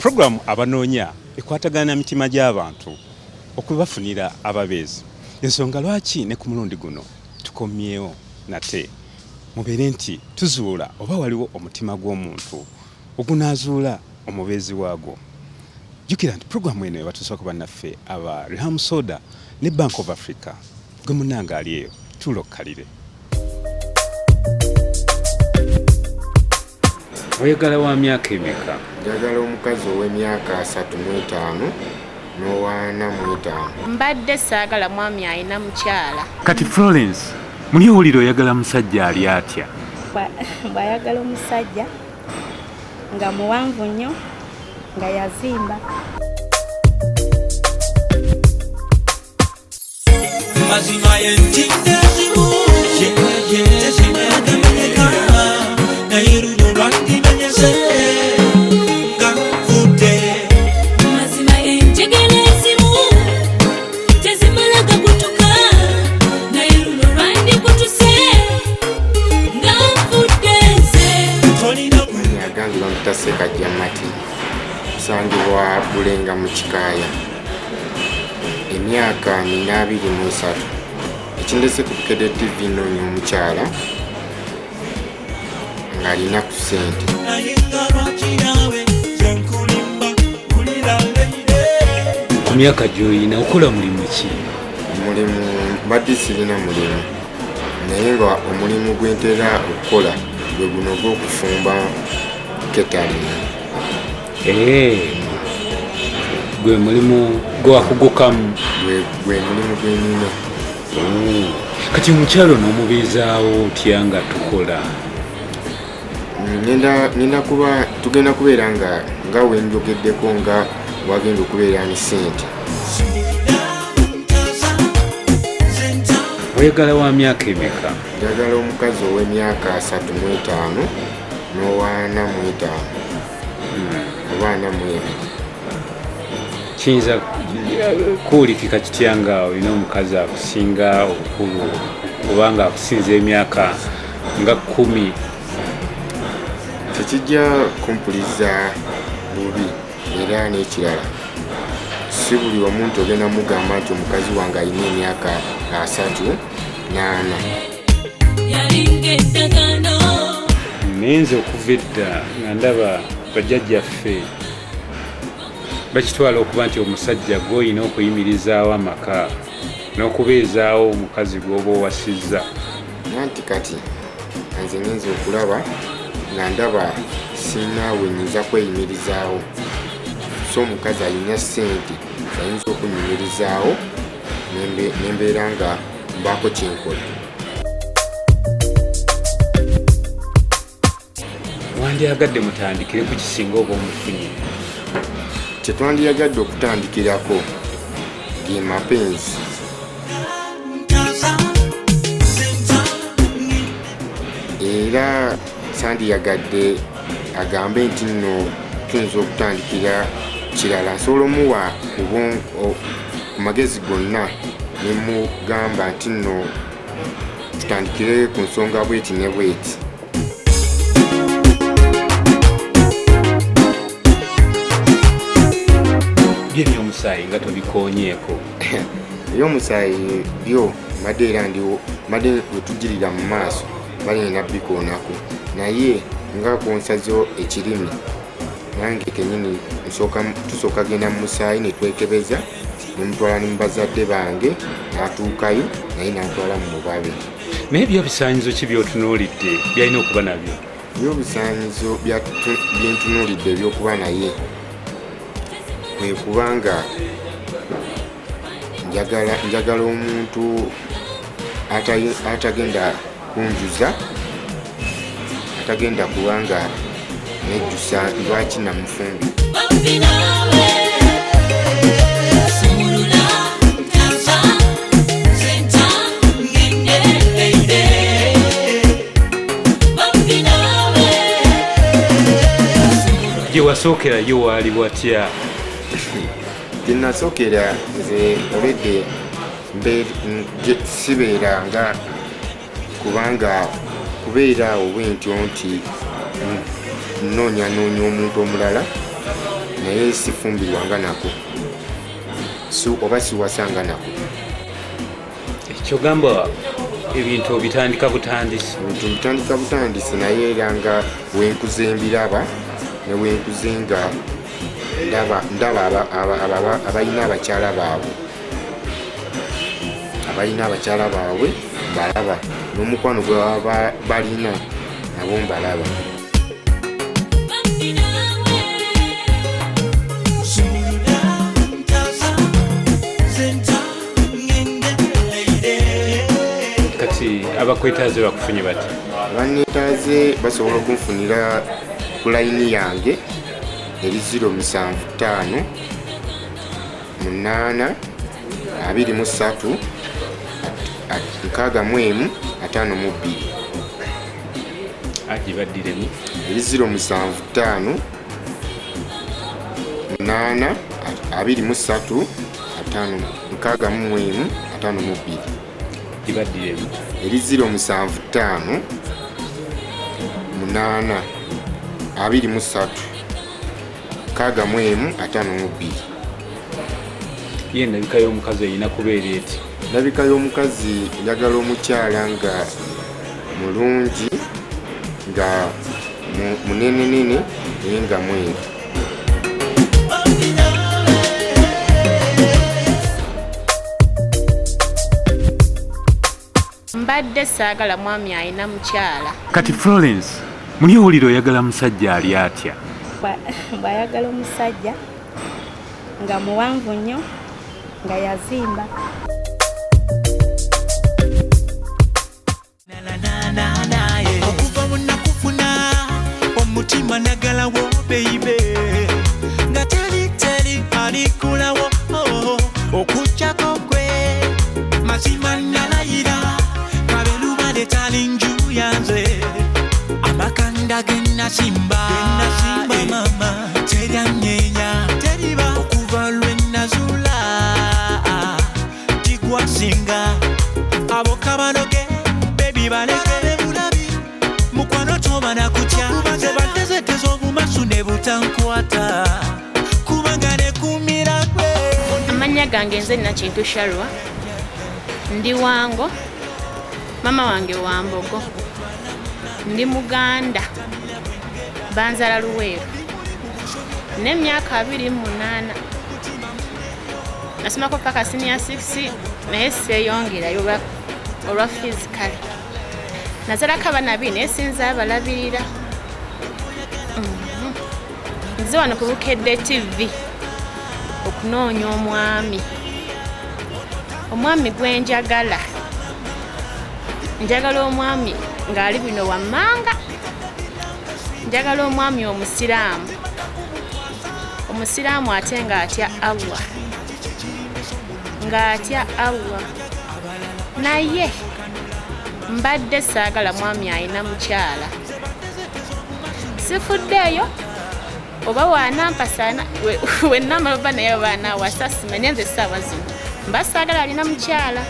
Puroguramu Abanoonya ekwatagana na mitima gy'abantu okubafunira ababeezi. Ensonga lwaki ne ku mulundi guno tukomyewo nate mubeere nti tuzuula oba waliwo omutima gw'omuntu ogunaazuula omubeezi waagwo. Jjukira nti puroguramu eno ebatuusaako bannaffe aba Riham Soda ne Bank of Africa. Gwe munnange ali eyo, tuula okkalire. Oyagala wa myaka emeka? Njagala omukazi ow'emyaka 35 n'owa 45. Mbadde saagala mwami alina mukyala. Kati Florence, muli owulira oyagala musajja ali atya? Bw'ayagala omusajja nga muwanvu nnyo nga yazimba. Mazima yentinda ezimu tezimanyika, naye luno lwandimenyese nga nvudde. Mazima enjegere ezimu tezimala gakutuka, naye luno lwandikutuse nga nfudde nze. Tolina Agange bampita Ssekajja Mati, nsangibwa Bulenga mu Kikaaya, emyaka nina 23. Ekindese ku Bukedde TV, nnoonya omukyala ng'alina ku ssente. Naye nga lwaki naawe nze nkulimba kulira leire? Ku myaka gy'olina okola mulimu ki? Omulimu mbadde sirina mulimu, naye nga omulimu gwe ntera okukola gwe guno gw'okufumba catering. Gwe mulimu gwakugukamu? Gwe mulimu gwe nnina. Kati omukyalo n'omubeezaawo otya nga tukola? Ngenda kuba tugenda kubeera nga wenjogeddeko nga wagenda okubeera ne ssente. Oyagala wa myaka emeka? Njagala omukazi ow'emyaka 35 n'owa 45 oba 42. Kiyinza kuwulikika kitya nga olina omukazi akusinga obukulu oba nga akusinza emyaka nga 10? Tekijja kumpuliza bubi, era n'ekirala si buli omuntu ogenda mugamba nti omukazi wange alina emyaka 34. Yalinga endagaano. Naye nze okuva edda nga ndaba bajjajjaffe bakitwala okuba nti omusajja gw'olina okuyimirizaawo amaka n'okubeezaawo omukazi gw'oba owasizza. Nanti kati nze ngenze okulaba nga ndaba sirina we nnyinza kweyimirizaawo, so omukazi alina ssente ayinza okunyimirizaawo nembeera nga mbaako kyenkola. Wandyagadde mutandikire ku kisinga oba omufunye? Kyetwandiyagadde okutandikirako ge mapenzi. Era sandiyagadde agambe nti nno tuyinza okutandikira kirala. Nsobola omuwa ku magezi gonna ne mugamba nti nno tutandikire ku nsonga bweti ne bweti. Byo ebyomusaayi nga tobikoonyeeko? Ebyomusaayi byo mbadde era ndiwo, mbadde wetugirira mu maaso mbadde nina bikoonako, naye nga kunsazo ekirimi nange kenyini tusooka genda mu musaayi ne twekebeza, ne mutwala ne mu bazadde bange, n'atuukayo naye n'atwala mu mubabe. Naye byo bisaanyizo ki by'otunuulidde byalina okuba nabyo? Byo bisaanyizo byentunuulidde ebyokuba naye kwe kubanga njagala omuntu atagenda kunjuza, atagenda kubanga nejjusa lwaki namufumbi. Gye wasookerayo waali watya? Gye nasookera nze olwedde sibeera nga kubanga kubeera awo bwentyo nti nnoonyanoonya omuntu omulala, Naye sifumbirwanga nako, oba siwasanga nako. Kyogamba ebintu obitandika butandisi? Ebintu mbitandika butandisi, naye era nga wenkuze mbiraba, ne wenkuze nga ndaba abalina abakyala baabwe, abalina abakyala baabwe mbalaba, n'omukwano gwe baba balina nabo mbalaba. Kati abakwetaaze bakufunye bati? Abanneetaaze basobola okunfunira ku layini yange eri 075 8 23 61 52. Agibaddiremu. Eri 075 8 23 61 52. Gibaddiremu. Eri 075 8 23 61 52. Ye endabika y'omukazi erina kubeera eti? Endabika y'omukazi, njagala omukyala nga mulungi, nga munenenene, naye nga mweru. Mbadde saagala mwami alina mukyala. Kati Florence, muli owulira oyagala musajja ali atya? Bw'ayagala omusajja nga muwanvu nnyo, nga yazimba. Okuva munakufuna omutima nagalawo baby, nga teri teri alikulawo okuchako gwe mazima nalayira kabelubale tali nju yanze amakanda genasimba mama teryanyenya teriba okuva lwe nazula tigwasinga abo kabaloge baby baleke bulabi mukwano tobana kutya zebatezeteza obumasu ne butankwata kubanga nekumira gwe. Amannya gange nze Nakintu Sharwa, ndi Wango, mama wange wa Mbogo, ndi Muganda, banzala Luweero, n'emyaka 28. Nasomako paka senior 6 naye seeyongerayo olwa physically. Nazalako abaana babiri naye sinza abalabirira. Nze wano ku Bukedde TV okunoonya omwami. Omwami gwe njagala. Njagala omwami ng'ali bino wammanga. Njagala omwami omusiraamu. Omusiraamu ate ng'atya Allah. Ng'atya Allah. Naye mbadde saagala mwami alina mukyala. Sifuddeeyo oba wanampasana wenamala oba naye oba anaawasa simanye, nze essaawa zino mba saagala alina mukyala,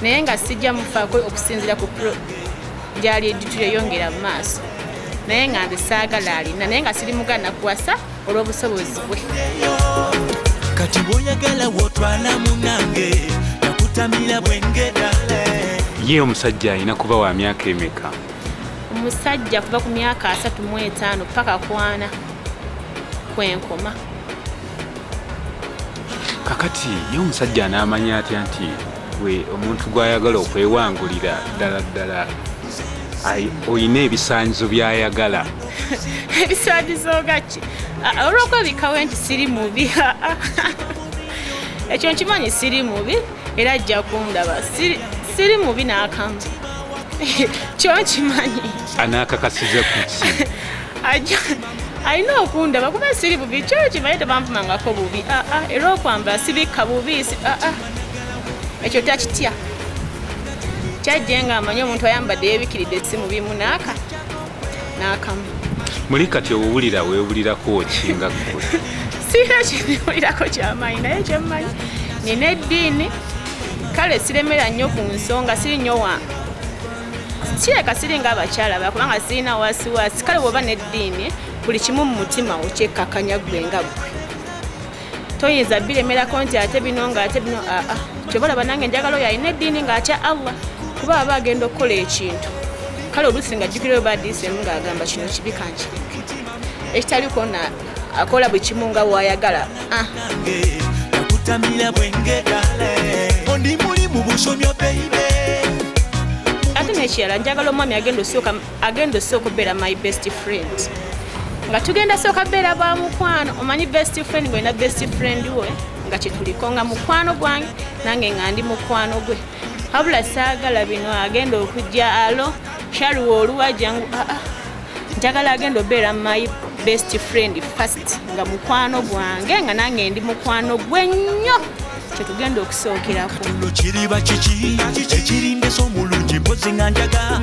naye nga sijja mufaako okusinziira ku gyali tuyeyongera mu maaso, naye nga nze saagala alina, naye nga siri muganda kuwasa olw'obusobozi bwe. Kati bw'oyagala w'otwala munange nakutamira bwengedale. Ye omusajja alina kuba wa myaka emeka? Omusajja kuva ku myaka 35 paka 40 kwenkoma. Kakati ye omusajja anaamanya atya nti we omuntu gw'ayagala okwewangulira ddala ddala olina ebisaanyizo by'ayagala? Ebisaanyizo gaki? Olw'okwebikawo nti siri mubi. Ekyo nkimanyi siri mubi era ajja kundaba. Siri mubi n'akamu. Kyo nkimanyi. Anaakakasiza ku ki? Alina okundaba kuba siri bubi. Kyo nkimanyi tebanvumangako bubi. Era okwambala sibikka bubi. Ekyo takitya. Kyajje ng'amanyi omuntu ayambadde yeebikiridde si mubi mu n'akamu. Muli kati owulira weewulirako ki nga ggwe? Sirina kinewulirako kyamaanyi, naye kyemmanyi nina eddiini, kale siremera nnyo ku nsonga, siri nnyo wa Kireka siringa abakyala bakubanga sirina wasiwasi. Kale bw'oba n'eddiini buli kimu mu mutima okyekkakanya ggwe nga ggwe, toyinza biremerako nti ate bino nga ate bino. Aa, kyobalaba nange njagala oyo alina eddiini ng'atya Allah, kuba aba agenda okukola ekintu. Kale oluusi nga jjukirayo badiisemu ng'agamba kino kibi kankireke, ekitaliko na akola buli kimu nga bw'ayagala. Nakutamira bwengeda ondi muli mu busomyo baby. Ate n'ekirala njagala omwami agenda osooka okubeera my best friend, nga tugenda sooka beera ba mukwano. Omanyi best friend ng'olina best friend we nga kyetuliko nga mukwano gwange nange nga ndi mukwano gwe. Wabula saagala bino agenda okujja alo shaluwa oluwa jangu. Njagala agenda obeera my best friend first, nga mukwano gwange nga nange ndi mukwano gwe nnyo, kyetugenda okusookerako. Katulo kiriba kiki ekirindesa omulungi mpozi nga njaga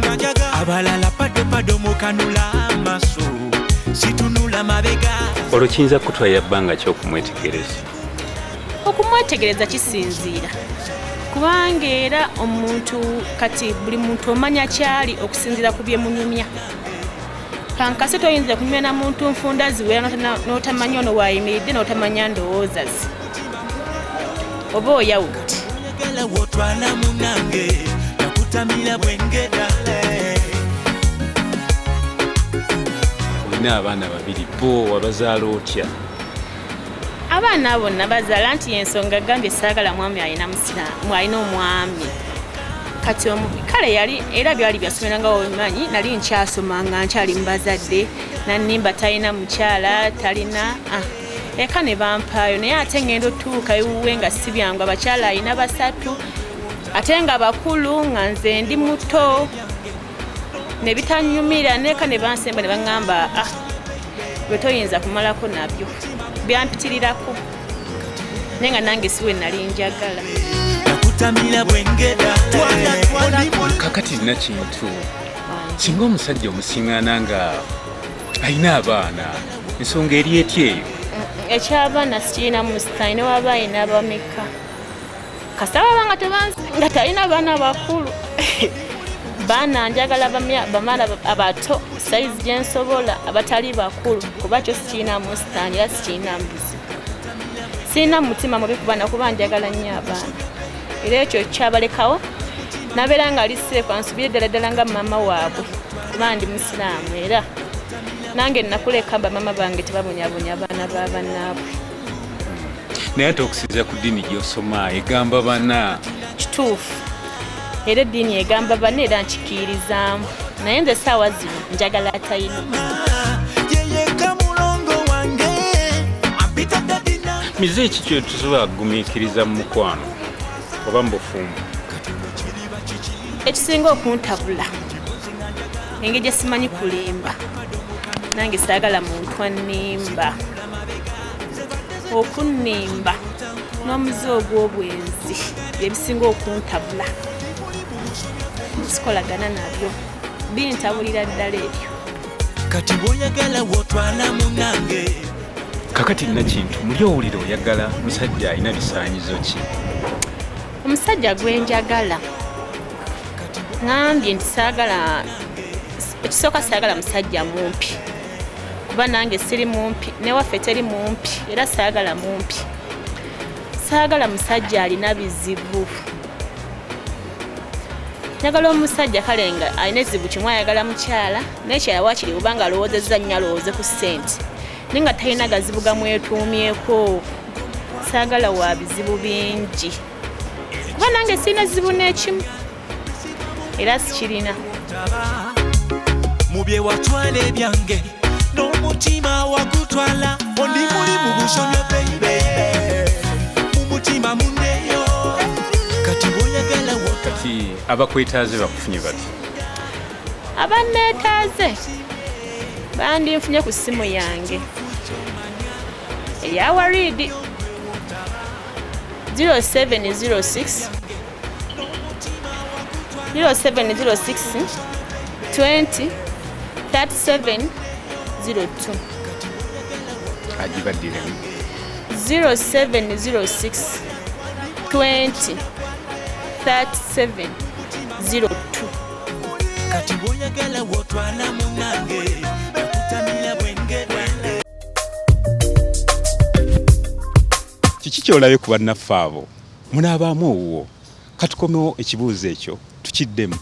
abalala padopado mukanula amaaso situnula mabega. Olwo kiyinza kutwalira bbanga ki okumwetegereza? Okumwetegereza kisinziira, kubanga era omuntu kati buli muntu omanya kyali okusinziira ku bye munyumya. Kankase toyinza kunyumya na muntu nfunda ziwera n'otamanya ono waayimiridde n'otamanya ndowooza ze, oba oyawudde. Oyagala wotwala munange nakutamira bwengeda. Olina abaana babiri, bo wabazaala otya? Abaana abo nabazaala nti ensonga gambye saagala mwami alina musiraamu, alina omwami. Kati kale yali era byali byasomera nga obimanyi, nali nkyasoma nga nkyali mu bazadde, nannimba talina mukyala, talina eka ne bampaayo. Naye ate ngenda otuuka ewuwe nga si byangu, abakyala alina basatu ate nga bakulu nga nze ndi muto, ne bitanyumira. Neka ne bansemba ne baŋŋamba gwe toyinza kumalako nabyo, byampitirirako, naye nga nange si we nali njagala. Nakutamira bwengeda. Kakati nina kintu, singa omusajja omusiŋŋaana nga alina abaana, ensonga eri etya eyo? Ekyabaana sikirina musitaani, newaba alina bameka, kasita baba nga talina baana bakulu. Baana njagala bamala abato sayizi gye nsobola, abatali bakulu, kuba kyo sikirina musitaani era sikirina buzibu. Sirina mutima mubi ku baana kuba njagala nnyo abaana, era ekyo kyabalekawo nabeera nga ali seefu ansubire ddala ddala nga maama waabwe, kuba ndi musiraamu era nange nakuleka bamaama bange tebabonyabonya abaana ba bannaabwe. Naye ate okusinziira ku ddiini gy'osoma egamba bana. Kituufu, era eddiini egamba bana era nkikirizaamu, naye nze essaawa zino njagala atayina. Yeyeka mulongo wange ampita dadina. Mize ki kye tusobola kugumiikiriza mu mukwano oba mu bufumbo? Ekisinga okuntabula engeri gye simanyi kulimba, nange saagala muntu annimba, okunnimba n'omuze ogw'obwenzi bye bisinga okuntabula. Sikolagana nabyo, bintabulira ddala ebyo. Kati bw'oyagala wotwala munange. Kakati nina kintu, muli owulira oyagala musajja alina bisaanyizo ki? Omusajja gwe njagala ŋŋambye nti saagala, ekisooka saagala musajja mumpi, kuba nange siri mumpi, newaffe teri mumpi, era saagala mumpi. Saagala musajja alina bizibu. Njagala omusajja kale nga alina ekizibu kimu, ayagala mukyala, naye kyala waakiri kubanga alowoozezza nnyo, alowooze ku ssente, naye nga talina gazibu gamwetuumyeko. Saagala wa bizibu bingi, kuba nange sirina zibu n'ekimu era sikirina. Mu bye watwala ebyange n'omutima wagutwala, ondi muli mu busomyo baby, mu mutima mundeyo kati bw'oyagala wotwala. Kati abakwetaaze bakufunye bati? Abanneetaaze bandinfunye ku ssimu yange eya Waridi 0706 0706 20 37 02. Agibaddiremu. 0706 20 37 02. Kati bw'oyagala wotwala munange, nakutamira bwenge. Kiki kyolabye ku bannaffe abo? Munaabaamu owuwo? Katukomewo ekibuuzo ekyo tukiddemu.